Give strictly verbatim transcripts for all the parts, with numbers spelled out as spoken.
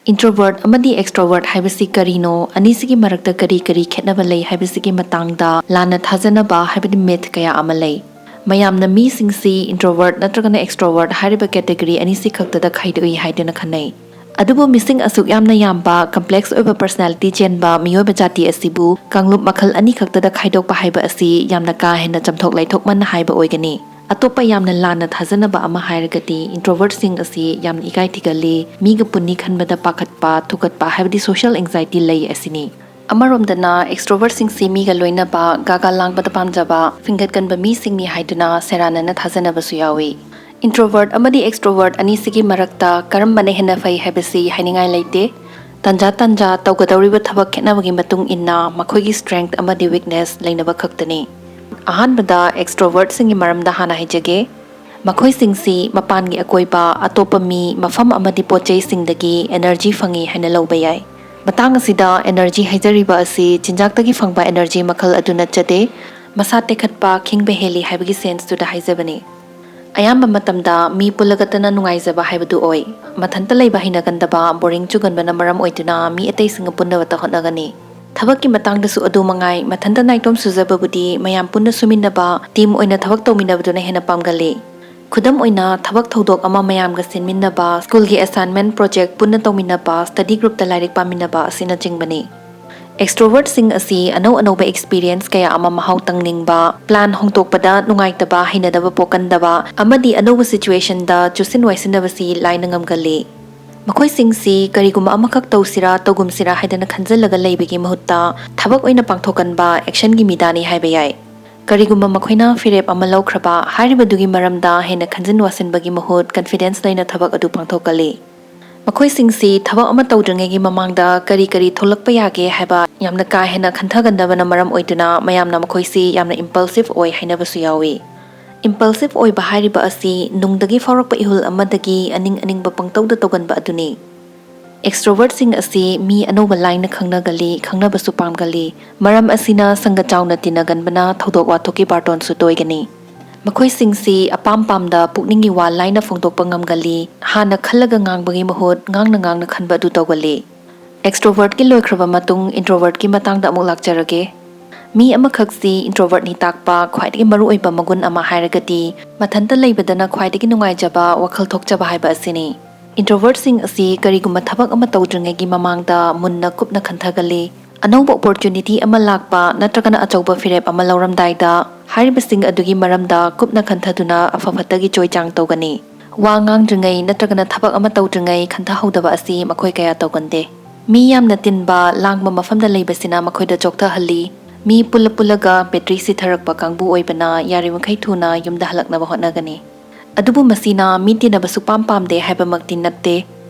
Introvert ꯑꯃꯗꯤ extrovert ꯍꯥꯏꯕꯁꯤ ꯀꯔꯤꯅꯣ, ꯑꯅꯤꯁꯤꯒꯤ ꯃꯔꯛꯇ ꯀꯔꯤ ꯀꯔꯤ ꯈꯦꯠꯅꯕ ꯂꯩ ꯍꯥꯏꯕꯁꯤꯒꯤ ꯃꯇꯥꯡꯗ ꯂꯥꯟꯅ ꯊꯥꯖꯅꯕ ꯍꯥꯏꯕꯗꯤ myth ꯀꯌꯥ ꯑꯃ ꯂꯩ꯫ ꯃꯌꯥꯝꯅ ꯃꯤꯁꯤꯡꯁꯤ introvert ꯅꯠꯇ꯭ꯔꯒꯅ extrovert ꯍꯥꯏꯔꯤꯕ category ꯑꯅꯤꯁꯤ ꯈꯛꯇꯗ ꯈꯥꯏꯗꯣꯛꯏ ꯍꯥꯏꯗꯨꯅ ꯈꯟꯅꯩ꯫ ꯑꯗꯨꯕꯨ ꯃꯤꯁꯤꯡ ꯑꯁꯨꯛ ꯌꯥꯝꯅ ꯌꯥꯝꯕ, complex ꯑꯣꯏꯕ personality ꯆꯦꯟꯕ ꯃꯤꯑꯣꯏꯕ ꯖꯥꯇꯤ ꯑꯁꯤꯕꯨ ꯀꯥꯡꯂꯨꯞ ꯃꯈꯜ ꯑꯅꯤ ꯈꯛꯇꯗ ꯈꯥꯏꯗꯣꯛꯄ ꯍꯥꯏꯕ ꯑꯁꯤ ꯌꯥꯝꯅ ꯀꯥ ꯍꯦꯟꯅ ꯆꯝꯊꯣꯛ ꯂꯥꯏꯊꯣꯛꯃꯟ ꯍꯥꯏꯕ ꯑꯣꯏꯒꯅꯤ꯫ ꯑꯇꯣꯞꯄ ꯌꯥꯝꯅ ꯂꯥꯟꯅ ꯊꯥꯖꯅꯕ ꯑꯃ ꯍꯥꯏꯔꯒꯗꯤ, introvertꯁꯤꯡ ꯑꯁꯤ ꯌꯥꯝꯅ ꯏꯀꯥꯏ ꯊꯤꯒꯜꯂꯤ, ꯃꯤꯒ ꯄꯨꯟꯅꯤ ꯈꯟꯕꯗ ꯄꯥꯈꯠꯄ, ꯊꯨꯀꯠꯄ ꯍꯥꯏꯕꯗꯤ social anxiety ꯂꯩ ꯑꯁꯤꯅꯤ꯫ ꯑꯃꯔꯣꯝꯗꯅ extrovertꯁꯤꯡꯁꯤ ꯃꯤꯒ ꯂꯣꯏꯅꯕ, ꯒꯥꯒꯥ ꯂꯥꯡꯕꯗ ꯄꯥꯝꯖꯕ, ꯐꯤꯡꯒꯠ ꯀꯟꯕ ꯃꯤꯁꯤꯡꯅꯤ ꯍꯥꯏꯗꯨꯅ ꯁꯦꯔꯥꯟꯅꯅ ꯊꯥꯖꯅꯕꯁꯨ ꯌꯥꯎꯏ꯫ Introvert ꯑꯃꯗꯤ extrovert ꯑꯅꯤꯁꯤꯒꯤ ꯃꯔꯛꯇ ꯀꯔꯝꯕꯅ ꯍꯦꯟꯅ ꯐꯩ ꯍꯥꯏꯕꯁꯤ ꯍꯥꯏꯅꯤꯡꯉꯥꯏ ꯂꯩꯇꯦ꯫ ꯇꯟꯖꯥ ꯇꯟꯖꯥ ꯇꯧꯒꯗꯧꯔꯤꯕ ꯊꯕꯛ ꯈꯦꯠꯅꯕꯒꯤ ꯃꯇꯨꯡ ꯏꯟꯅ ꯃꯈꯣꯏꯒꯤ strength ꯑꯃꯗꯤ weakness ꯂꯩꯅꯕ ꯈꯛꯇꯅꯤ꯫ ꯑꯍꯥꯟꯕꯗ extrovertꯁꯤꯡꯒꯤ ꯃꯔꯝꯗ ꯍꯥꯟꯅ ꯍꯥꯏꯖꯒꯦ꯫ ꯃꯈꯣꯏꯁꯤꯡꯁꯤ ꯃꯄꯥꯟꯒꯤ ꯑꯀꯣꯏꯕ, ꯑꯇꯣꯞꯄ ꯃꯤ, ꯃꯐꯝ ꯑꯃꯗꯤ ꯄꯣꯠ ꯆꯩꯁꯤꯡꯗꯒꯤ energy ꯐꯪꯏ ꯍꯥꯏꯅ ꯂꯧꯕ ꯌꯥꯏ꯫ ꯃꯇꯥꯡ ꯑꯁꯤꯗ energy ꯍꯥꯏꯖꯔꯤꯕ ꯑꯁꯤ ꯆꯤꯟꯖꯥꯛꯇꯒꯤ ꯐꯪꯕ energy ꯃꯈꯜ ꯑꯗꯨ ꯅꯠꯆꯗꯦ꯫ ꯃꯁꯥ ꯇꯦꯛꯈꯠꯄ, ꯈꯤꯡꯕ ꯍꯦꯜꯂꯤ ꯍꯥꯏꯕꯒꯤ senseꯇꯨꯗ ꯍꯥꯏꯖꯕꯅꯤ꯫ ꯑꯌꯥꯝꯕ ꯃꯇꯝꯗ ꯃꯤ ꯄꯨꯜꯂꯒꯇꯅ ꯅꯨꯡꯉꯥꯏꯖꯕ ꯍꯥꯏꯕꯗꯨ ꯑꯣꯏ꯫ ꯃꯊꯟꯇ ꯂꯩꯕ ꯍꯩꯅꯒꯟꯗꯕ, boring ꯆꯨꯒꯟꯕꯅ ꯃꯔꯝ ꯑꯣꯏꯗꯨꯅ ꯃꯤ ꯑꯇꯩꯁꯤꯡꯒ ꯄꯨꯟꯅꯕꯇ ꯍꯣꯠꯅꯒꯅꯤ꯫ ꯊꯕꯛꯀꯤ ꯃꯇꯥꯡꯗꯁꯨ ꯑꯗꯨ ꯃꯉꯥꯏ, ꯃꯊꯟꯇ ꯅꯥꯏꯇꯣꯝ ꯁꯨꯖꯕꯕꯨꯗꯤ ꯃꯌꯥꯝ ꯄꯨꯟꯅ ꯁꯨꯃꯤꯟꯅꯕ, team ꯑꯣꯏꯅ ꯊꯕꯛ ꯇꯧꯃꯤꯟꯅꯕꯗꯨꯅ ꯍꯦꯟꯅ ꯄꯥꯝꯒꯜꯂꯤ꯫ ꯈꯨꯗꯝ ꯑꯣꯏꯅ, ꯊꯕꯛ ꯊꯧꯗꯣꯛ ꯑꯃ ꯃꯌꯥꯝꯒ ꯁꯤꯟꯃꯤꯟꯅꯕ, schoolꯒꯤ assignment project ꯄꯨꯟꯅ ꯇꯧꯃꯤꯟꯅꯕ, study groupꯇ ꯂꯥꯏꯔꯤꯛ ꯄꯥꯃꯤꯟꯅꯕ ꯑꯁꯤꯅꯆꯤꯡꯕꯅꯤ꯫ Extrovertꯁꯤꯡ ꯑꯁꯤ ꯑꯅꯧ ꯑꯅꯧꯕ experience ꯀꯌꯥ ꯑꯃ ꯃꯍꯥꯎ ꯇꯪꯅꯤꯡꯕ, plan ꯍꯣꯡꯗꯣꯛꯄꯗ ꯅꯨꯡꯉꯥꯏꯇꯕ, ꯍꯩꯅꯗꯕ ꯄꯣꯛꯀꯟꯗꯕ ꯑꯃꯗꯤ ꯑꯅꯧꯕ situationꯗ ꯆꯨꯁꯤꯟ ꯋꯥꯏꯁꯤꯟꯅꯕꯁꯤ ꯂꯥꯏꯅ ꯉꯝꯒꯜꯂꯤ꯫ ꯃꯈꯣꯏꯁꯤꯡꯁꯤ ꯀꯔꯤꯒꯨꯝꯕ ꯑꯃꯈꯛ ꯇꯧꯁꯤꯔꯥ, ꯇꯧꯒꯨꯝꯁꯤꯔꯥ ꯍꯥꯏꯗꯅ ꯈꯟꯖꯤꯜꯂꯒ ꯂꯩꯕꯒꯤ ꯃꯍꯨꯠꯇ ꯊꯕꯛ ꯑꯣꯏꯅ ꯄꯥꯡꯊꯣꯛꯀꯟꯕ actionꯒꯤ ꯃꯤꯗꯥꯅꯤ ꯍꯥꯏꯕ ꯌꯥꯏ꯫ ꯀꯔꯤꯒꯨꯝꯕ ꯃꯈꯣꯏꯅ ꯐꯤꯔꯦꯞ ꯑꯃ ꯂꯧꯈ꯭ꯔꯕ, ꯍꯥꯏꯔꯤꯕꯗꯨꯒꯤ ꯃꯔꯝꯗ ꯍꯦꯟꯅ ꯈꯟꯖꯤꯟ ꯋꯥꯁꯤꯟꯕꯒꯤ ꯃꯍꯨꯠ confidence ꯂꯩꯅ ꯊꯕꯛ ꯑꯗꯨ ꯄꯥꯡꯊꯣꯛꯀꯜꯂꯤ꯫ ꯃꯈꯣꯏꯁꯤꯡꯁꯤ ꯊꯕꯛ ꯑꯃ ꯇꯧꯗ꯭ꯔꯤꯉꯩꯒꯤ ꯃꯃꯥꯡꯗ ꯀꯔꯤ ꯀꯔꯤ ꯊꯣꯛꯂꯛꯄ ꯌꯥꯒꯦ ꯍꯥꯏꯕ ꯌꯥꯝꯅ ꯀꯥ ꯍꯦꯟꯅ ꯈꯟꯊꯒꯟꯗꯕꯅ ꯃꯔꯝ ꯑꯣꯏꯗꯨꯅ ꯃꯌꯥꯝꯅ ꯃꯈꯣꯏꯁꯤ ꯌꯥꯝꯅ impulsive ꯑꯣꯏ ꯍꯥꯏꯅꯕꯁꯨ ꯌꯥꯎꯏ꯫ Impulsive ꯑꯣꯏꯕ ꯍꯥꯏꯔꯤꯕ ꯑꯁꯤ ꯅꯨꯡꯗꯒꯤ ꯐꯥꯎꯔꯛꯄ ꯏꯍꯨꯜ ꯑꯃꯗꯒꯤ ꯑꯅꯤꯡ ꯑꯅꯤꯡꯕ ꯄꯪꯇꯧꯗ ꯇꯧꯒꯟꯕ ꯑꯗꯨꯅꯤ꯫ Extrovertꯁꯤꯡ ꯑꯁꯤ ꯃꯤ ꯑꯅꯧꯕ ꯂꯥꯏꯅ ꯈꯪꯅꯒꯜꯂꯤ, ꯈꯪꯅꯕꯁꯨ ꯄꯥꯝꯒꯜꯂꯤ꯫ ꯃꯔꯝ ꯑꯁꯤꯅ ꯁꯪꯒ ꯆꯥꯎꯅ ꯇꯤꯟꯅꯒꯟꯕꯅ ꯊꯧꯗꯣꯛ ꯋꯥꯊꯣꯛꯀꯤ ꯕꯥꯔꯇꯣꯟꯁꯨ ꯇꯣꯏꯒꯅꯤ꯫ ꯃꯈꯣꯏꯁꯤꯡꯁꯤ ꯑꯄꯥꯝ ꯄꯥꯝꯗ ꯄꯨꯛꯅꯤꯡꯒꯤ ꯋꯥ ꯂꯥꯏꯅ ꯐꯣꯡꯗꯣꯛꯄ ꯉꯝꯒꯜꯂꯤ꯫ ꯍꯥꯟꯅ ꯈꯜꯂꯒ ꯉꯥꯡꯕꯒꯤ ꯃꯍꯨꯠ ꯉꯥꯡꯅ ꯉꯥꯡꯅ ꯈꯟꯕ ꯑꯗꯨ ꯇꯧꯒꯜꯂꯤ꯫ Extrovertꯀꯤ ꯂꯣꯏꯈ꯭ꯔꯕ ꯃꯇꯨꯡ introvertꯀꯤ ꯃꯇꯥꯡꯗ ꯑꯃꯨꯛ ꯂꯥꯛꯆꯔꯒꯦ꯫ ꯃꯤ ꯑꯃꯈꯛꯁꯤ introvertꯅꯤ ꯇꯥꯛꯄ ꯈ꯭ꯋꯥꯏꯗꯒꯤ ꯃꯔꯨꯑꯣꯏꯕ ꯃꯒꯨꯟ ꯑꯃ ꯍꯥꯏꯔꯒꯗꯤ ꯃꯊꯟꯇ ꯂꯩꯕꯗꯅ ꯈ꯭ꯋꯥꯏꯗꯒꯤ ꯅꯨꯡꯉꯥꯏꯖꯕ, ꯋꯥꯈꯜ ꯊꯣꯛꯆꯕ ꯍꯥꯏꯕ ꯑꯁꯤꯅꯤ꯫ Introvertꯁꯤꯡ ꯑꯁꯤ ꯀꯔꯤꯒꯨꯝꯕ ꯊꯕꯛ ꯑꯃ ꯇꯧꯗ꯭ꯔꯤꯉꯩꯒꯤ ꯃꯃꯥꯡꯗ ꯃꯨꯟꯅ ꯀꯨꯞꯅ ꯈꯟꯊꯒꯜꯂꯤ꯫ ꯑꯅꯧꯕ opportunity ꯑꯃ ꯂꯥꯛꯄ ꯅꯠꯇ꯭ꯔꯒꯅ ꯑꯆꯧꯕ ꯐꯤꯔꯦꯞ ꯑꯃ ꯂꯧꯔꯝꯗꯥꯏꯗ ꯍꯥꯏꯔꯤꯕꯁꯤꯡ ꯑꯗꯨꯒꯤ ꯃꯔꯝꯗ ꯀꯨꯞꯅ ꯈꯟꯊꯗꯨꯅ ꯑꯐ ꯐꯠꯇꯒꯤ ꯆꯣꯏꯆꯥꯡ ꯇꯧꯒꯅꯤ꯫ ꯋꯥ ꯉꯥꯡꯗ꯭ꯔꯤꯉꯩ ꯅꯠꯇ꯭ꯔꯒꯅ ꯊꯕꯛ ꯑꯃ ꯇꯧꯗ꯭ꯔꯤꯉꯩ ꯈꯟꯊꯍꯧꯗꯕ ꯑꯁꯤ ꯃꯈꯣꯏ ꯀꯌꯥ ꯇꯧꯒꯟꯗꯦ꯫ ꯃꯤ ꯌꯥꯝꯅ ꯇꯤꯟꯕ, ꯂꯥꯡꯕ ꯃꯐꯝꯗ ꯂꯩꯕꯁꯤꯅ ꯃꯈꯣꯏꯗ ꯆꯣꯛꯊꯍꯜꯂꯤ꯫ ꯃꯤ ꯄꯨꯜꯂ ꯄꯨꯜꯂꯒ battery ꯁꯤꯊꯔꯛꯄ ꯀꯥꯡꯕꯨ ꯑꯣꯏꯕꯅ ꯌꯥꯔꯤꯕꯃꯈꯩ ꯊꯨꯅ ꯌꯨꯝꯗ ꯍꯜꯂꯛꯅꯕ ꯍꯣꯠꯅꯒꯅꯤ꯫ ꯑꯗꯨꯕꯨ ꯃꯁꯤꯅ ꯃꯤ ꯇꯤꯟꯅꯕ ꯁꯨꯛꯄꯥꯝ ꯄꯥꯝꯗꯦ ꯍꯥꯏꯕꯃꯛꯇꯤ ꯅꯠꯇꯦ꯫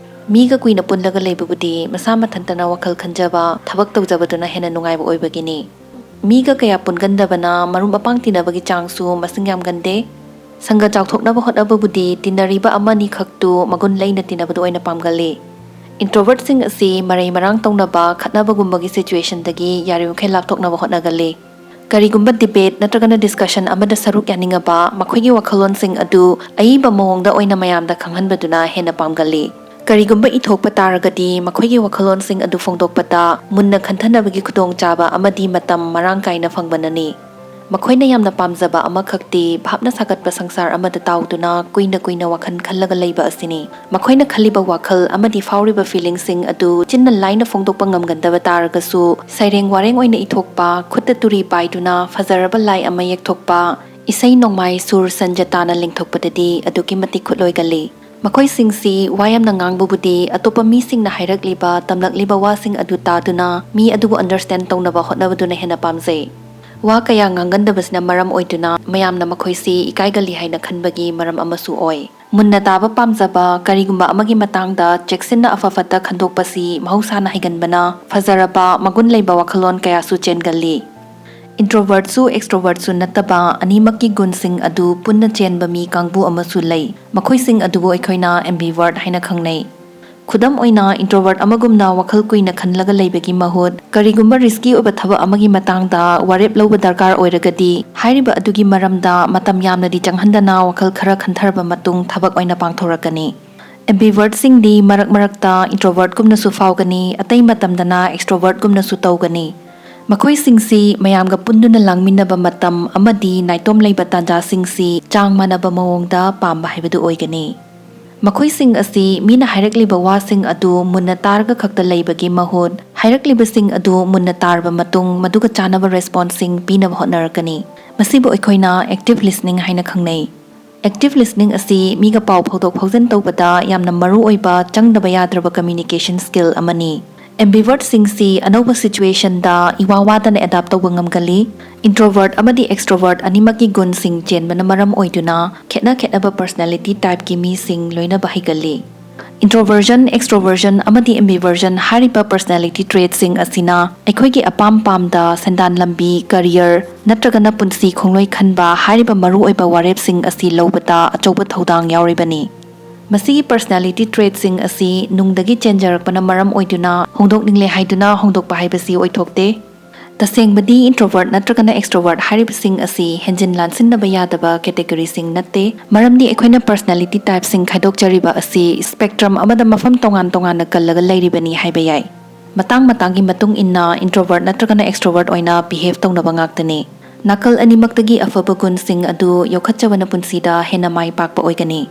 ꯃꯤꯒ ꯀꯨꯏꯅ ꯄꯨꯜꯂꯒ ꯂꯩꯕꯕꯨꯗꯤ ꯃꯁꯥ ꯃꯊꯟꯇꯅ ꯋꯥꯈꯜ ꯈꯟꯖꯕ, ꯊꯕꯛ ꯇꯧꯖꯕꯗꯨꯅ ꯍꯦꯟꯅ ꯅꯨꯡꯉꯥꯏꯕ ꯑꯣꯏꯕꯒꯤꯅꯤ꯫ ꯃꯤꯒ ꯀꯌꯥ ꯄꯨꯟꯒꯟꯗꯕꯅ ꯃꯔꯨꯞ ꯃꯄꯥꯡ ꯇꯤꯟꯅꯕꯒꯤ ꯆꯥꯡꯁꯨ ꯃꯁꯤꯡ ꯌꯥꯝꯒꯟꯗꯦ꯫ ꯁꯪꯒ ꯆꯥꯎꯊꯣꯛꯅꯕ ꯍꯣꯠꯅꯕꯕꯨꯗꯤ ꯇꯤꯟꯅꯔꯤꯕ ꯑꯃꯅꯤ ꯈꯛꯇꯨ ꯃꯒꯨꯟ ꯂꯩꯅ ꯇꯤꯟꯅꯕꯗꯨ ꯑꯣꯏꯅ ꯄꯥꯝꯒꯜꯂꯤ꯫ Introvertꯁꯤꯡ ꯑꯁꯤ ꯃꯔꯩ ꯃꯔꯥꯡ ꯇꯧꯅꯕ, ꯈꯠꯅꯕꯒꯨꯝꯕꯒꯤ situationꯗꯒꯤ ꯌꯥꯔꯤꯕꯃꯈꯩ ꯂꯥꯞꯊꯣꯛꯅꯕ ꯍꯣꯠꯅꯒꯜꯂꯤ꯫ ꯀꯔꯤꯒꯨꯝꯕ debate ꯅꯠꯇ꯭ꯔꯒꯅ discussion ꯑꯃꯗ ꯁꯔꯨꯛ ꯌꯥꯅꯤꯡꯉꯕ, ꯃꯈꯣꯏꯒꯤ ꯋꯥꯈꯜꯂꯣꯟꯁꯤꯡ ꯑꯗꯨ ꯑꯏꯕ ꯃꯑꯣꯡꯗ ꯑꯣꯏꯅ ꯃꯌꯥꯝꯗ ꯈꯪꯍꯟꯕꯗꯨꯅ ꯍꯦꯟꯅ ꯄꯥꯝꯒꯜꯂꯤ꯫ ꯀꯔꯤꯒꯨꯝꯕ ꯏꯊꯣꯛꯄ ꯇꯥꯔꯒꯗꯤ ꯃꯈꯣꯏꯒꯤ ꯋꯥꯈꯜꯂꯣꯟꯁꯤꯡ ꯑꯗꯨ ꯐꯣꯡꯗꯣꯛꯄꯗ ꯃꯨꯟꯅ ꯈꯟꯊꯅꯕꯒꯤ ꯈꯨꯗꯣꯡꯆꯥꯕ ꯑꯃꯗꯤ ꯃꯇꯝ ꯃꯔꯥꯡ ꯀꯥꯏꯅ ꯐꯪꯕꯅꯅꯤ꯫ ꯃꯈꯣꯏꯅ ꯌꯥꯝꯅ ꯄꯥꯝꯖꯕ ꯑꯃꯈꯛꯇꯤ ꯚꯥꯞꯅ ꯁꯥꯒꯠꯄ ꯁꯪꯁꯥꯔ ꯑꯃꯗ ꯇꯥꯎꯗꯨꯅ ꯀꯨꯏꯅ ꯀꯨꯏꯅ ꯋꯥꯈꯜ ꯈꯜꯂꯒ ꯂꯩꯕ ꯑꯁꯤꯅꯤ꯫ ꯃꯈꯣꯏꯅ ꯈꯜꯂꯤꯕ ꯋꯥꯈꯜ ꯑꯃꯗꯤ ꯐꯥꯎꯔꯤꯕ feelingꯁꯤꯡ ꯑꯗꯨ ꯆꯤꯟꯅ ꯂꯥꯏꯅ ꯐꯣꯡꯗꯣꯛꯄ ꯉꯝꯒꯟꯗꯕ ꯇꯥꯔꯒꯁꯨ, ꯁꯩꯔꯦꯡ ꯋꯥꯔꯦꯡ ꯑꯣꯏꯅ ꯏꯊꯣꯛꯄ, ꯈꯨꯠꯇ ꯇꯨꯔꯤ ꯄꯥꯏꯗꯨꯅ ꯐꯖꯔꯕ ꯂꯥꯏ ꯑꯃ ꯌꯦꯛꯊꯣꯛꯄ, ꯏꯁꯩ ꯅꯣꯡꯃꯥꯏ ꯁꯨꯔ ꯁꯟꯖ ꯇꯥꯅ ꯂꯦꯡꯊꯣꯛꯄꯗꯗꯤ ꯑꯗꯨꯛꯀꯤ ꯃꯇꯤꯛ ꯈꯨꯠꯂꯣꯏꯒꯜꯂꯤ꯫ ꯃꯈꯣꯏꯁꯤꯡꯁꯤ ꯋꯥ ꯌꯥꯝꯅ ꯉꯥꯡꯕꯕꯨꯗꯤ ꯑꯇꯣꯞꯄ ꯃꯤꯁꯤꯡꯅ ꯍꯥꯏꯔꯛꯂꯤꯕ, ꯇꯝꯂꯛꯂꯤꯕ ꯋꯥꯁꯤꯡ ꯑꯗꯨ ꯇꯥꯗꯨꯅ ꯃꯤ ꯑꯗꯨꯕꯨ understand ꯇꯧꯅꯕ ꯍꯣꯠꯅꯕꯗꯨꯅ ꯍꯦꯟꯅ ꯄꯥꯝꯖꯩ꯫ ꯋꯥ ꯀꯌꯥ ꯉꯥꯡꯒꯟꯗꯕꯁꯤꯅ ꯃꯔꯝ ꯑꯣꯏꯗꯨꯅ ꯃꯌꯥꯝꯅ ꯃꯈꯣꯏꯁꯤ ꯏꯀꯥꯏꯒꯜꯂꯤ ꯍꯥꯏꯅ ꯈꯟꯕꯒꯤ ꯃꯔꯝ ꯑꯃꯁꯨ ꯑꯣꯏ꯫ ꯃꯨꯟꯅ ꯇꯥꯕ ꯄꯥꯝꯖꯕ, ꯀꯔꯤꯒꯨꯝꯕ ꯑꯃꯒꯤ ꯃꯇꯥꯡꯗ ꯆꯦꯛꯁꯤꯟꯅ ꯑꯐ ꯐꯠꯇ ꯈꯟꯗꯣꯛꯄꯁꯤ ꯃꯍꯧꯁꯥꯅ ꯍꯩꯒꯟꯕꯅ ꯐꯖꯔꯕ, ꯃꯒꯨꯟ ꯂꯩꯕ ꯋꯥꯈꯜꯂꯣꯟ ꯀꯌꯥꯁꯨ ꯆꯦꯟꯒꯜꯂꯤ꯫ Introvertꯁꯨ extrovertꯁꯨ ꯅꯠꯇꯕ ꯑꯅꯤꯃꯛꯀꯤ ꯒꯨꯟꯁꯤꯡ ꯑꯗꯨ ꯄꯨꯟꯅ ꯆꯦꯟꯕ ꯃꯤ ꯀꯥꯡꯕꯨ ꯑꯃꯁꯨ ꯂꯩ꯫ ꯃꯈꯣꯏꯁꯤꯡ ꯑꯗꯨꯕꯨ ꯑꯩꯈꯣꯏꯅ ambivert ꯍꯥꯏꯅ ꯈꯪꯅꯩ꯫ ꯈꯨꯗꯝ ꯑꯣꯏꯅ, introvert ꯑꯃꯒꯨꯝꯅ ꯋꯥꯈꯜ ꯀꯨꯏꯅ ꯈꯜꯂꯒ ꯂꯩꯕꯒꯤ ꯃꯍꯨꯠ, ꯀꯔꯤꯒꯨꯝꯕ risky ꯑꯣꯏꯕ ꯊꯕꯛ ꯑꯃꯒꯤ ꯃꯇꯥꯡꯗ ꯋꯥꯔꯦꯞ ꯂꯧꯕ ꯗꯔꯀꯥꯔ ꯑꯣꯏꯔꯒꯗꯤ, ꯍꯥꯏꯔꯤꯕ ꯑꯗꯨꯒꯤ ꯃꯔꯝꯗ ꯃꯇꯝ ꯌꯥꯝꯅꯗꯤ ꯆꯪꯍꯟꯗꯅ ꯋꯥꯈꯜ ꯈꯔ ꯈꯟꯊꯔꯕ ꯃꯇꯨꯡ ꯊꯕꯛ ꯑꯣꯏꯅ ꯄꯥꯡꯊꯣꯔꯛꯀꯅꯤ꯫ Ambivert ꯁꯤꯡꯗꯤ ꯃꯔꯛ ꯃꯔꯛꯇ introvert ꯀꯨꯝꯅꯁꯨ ꯐꯥꯎꯒꯅꯤ, ꯑꯇꯩ ꯃꯇꯝꯗꯅ extrovert ꯀꯨꯝꯅꯁꯨ ꯇꯧꯒꯅꯤ꯫ ꯃꯈꯣꯏꯁꯤꯡꯁꯤ ꯃꯌꯥꯝꯒ ꯄꯨꯟꯗꯨꯅ ꯂꯥꯡꯃꯤꯟꯅꯕ ꯃꯇꯝ ꯑꯃꯗꯤ ꯅꯥꯏꯇꯣꯝ ꯂꯩꯕ ꯇꯥꯟꯖꯥꯁꯤꯡꯁꯤ ꯆꯥꯡ ꯃꯥꯟꯅꯕ ꯃꯑꯣꯡꯗ ꯄꯥꯝꯕ ꯍꯥꯏꯕꯗꯨ ꯑꯣꯏꯒꯅꯤ꯫ ꯃꯈꯣꯏꯁꯤꯡ ꯑꯁꯤ ꯃꯤꯅ ꯍꯥꯏꯔꯛꯂꯤꯕ ꯋꯥꯁꯤꯡ ꯑꯗꯨ ꯃꯨꯟꯅ ꯇꯥꯔꯒ ꯈꯛꯇ ꯂꯩꯕꯒꯤ ꯃꯍꯨꯠ, ꯍꯥꯏꯔꯛꯂꯤꯕꯁꯤꯡ ꯑꯗꯨ ꯃꯨꯟꯅ ꯇꯥꯔꯕ ꯃꯇꯨꯡ ꯃꯗꯨꯒ ꯆꯥꯅꯕ response ꯁꯤꯡ ꯄꯤꯅꯕ ꯍꯣꯠꯅꯔꯛꯀꯅꯤ꯫ ꯃꯁꯤꯕꯨ ꯑꯩꯈꯣꯏꯅ active listening ꯍꯥꯏꯅ ꯈꯪꯅꯩ꯫ Active listening ꯑꯁꯤ ꯃꯤꯒ ꯄꯥꯎ ꯐꯥꯎꯗꯣꯛ ꯐꯥꯎꯖꯤꯟ ꯇꯧꯕꯗ ꯌꯥꯝꯅ ꯃꯔꯨ ꯑꯣꯏꯕ ꯆꯪꯗꯕ ꯌꯥꯗ꯭ꯔꯕ communication skill ꯑꯃꯅꯤ꯫ Ambivert ꯁꯤꯡꯁꯤ ꯑꯅꯧꯕ situation ꯗ ꯏꯋꯥ ꯋꯥꯗꯅ adapt ꯇꯧꯕ ꯉꯝꯒꯜꯂꯤ꯫ Introvert ꯑꯃꯗꯤ extrovert ꯑꯅꯤꯃꯛꯀꯤ ꯒꯨꯟꯁꯤꯡ ꯆꯦꯟꯕꯅ ꯃꯔꯝ ꯑꯣꯏꯗꯨꯅ ꯈꯦꯠꯅ ꯈꯦꯠꯅꯕ personality type ꯀꯤ ꯃꯤꯁꯤꯡ ꯂꯣꯏꯅꯕ ꯍꯩꯒꯜꯂꯤ꯫ Introversion, extroversion ꯑꯃꯗꯤ ambiversion ꯍꯥꯏꯔꯤꯕ personality trait ꯁꯤꯡ ꯑꯁꯤꯅ ꯑꯩꯈꯣꯏꯒꯤ ꯑꯄꯥꯝ ꯄꯥꯝꯗ, ꯁꯦꯟꯗꯥꯟ ꯂꯝꯕꯤ, career ꯅꯠꯇ꯭ꯔꯒꯅ ꯄꯨꯟꯁꯤ ꯈꯣꯡꯂꯣꯏ ꯈꯟꯕ ꯍꯥꯏꯔꯤꯕ ꯃꯔꯨꯑꯣꯏꯕ ꯋꯥꯔꯦꯞꯁꯤꯡ ꯑꯁꯤ ꯂꯧꯕꯗ ꯑꯆꯧꯕ ꯊꯧꯗꯥꯡ ꯌꯥꯎꯔꯤꯕꯅꯤ꯫ ꯃꯁꯤꯒꯤ personality trait ꯁꯤꯡ ꯑꯁꯤ ꯅꯨꯡꯗꯒꯤ ꯆꯦꯟꯖꯔꯛꯄꯅ ꯃꯔꯝ ꯑꯣꯏꯗꯨꯅ ꯍꯣꯡꯗꯣꯛꯅꯤꯡꯂꯦ ꯍꯥꯏꯗꯨꯅ ꯍꯣꯡꯗꯣꯛꯄ ꯍꯥꯏꯕꯁꯤ ꯑꯣꯏꯊꯣꯛꯇꯦ꯫ ꯇꯁꯦꯡꯕꯗꯤ introvert ꯅꯠꯇ꯭ꯔꯒꯅ extrovert ꯍꯥꯏꯔꯤꯕꯁꯤꯡ ꯑꯁꯤ ꯍꯦꯟꯖꯤꯟ ꯂꯥꯟꯁꯤꯟꯅꯕ ꯌꯥꯗꯕ category ꯁꯤꯡ ꯅꯠꯇꯦ, ꯃꯔꯝꯗꯤ ꯑꯩꯈꯣꯏꯅ personality type ꯁꯤꯡ ꯈꯥꯏꯗꯣꯛꯆꯔꯤꯕ ꯑꯁꯤ spectrum ꯑꯃꯗ ꯃꯐꯝ ꯇꯣꯉꯥꯟ ꯇꯣꯉꯥꯟꯅ ꯀꯜꯂꯒ ꯂꯩꯔꯤꯕꯅꯤ ꯍꯥꯏꯕ ꯌꯥꯏ꯫ ꯃꯇꯥꯡ ꯃꯇꯥꯡꯒꯤ ꯃꯇꯨꯡ ꯏꯟꯅ introvert ꯅꯠꯇ꯭ꯔꯒꯅ extrovert ꯑꯣꯏꯅ behave ꯇꯧꯅꯕ ꯉꯥꯛꯇꯅꯤ꯫ ꯅꯥꯀꯜ ꯑꯅꯤꯃꯛꯇꯒꯤ ꯑꯐꯕ ꯒꯨꯟꯁꯤꯡ ꯑꯗꯨ ꯌꯣꯛꯈꯠꯆꯕꯅ ꯄꯨꯟꯁꯤꯗ ꯍꯦꯟꯅ ꯃꯥꯏ ꯄꯥꯛꯄ ꯑꯣꯏꯒꯅꯤ꯫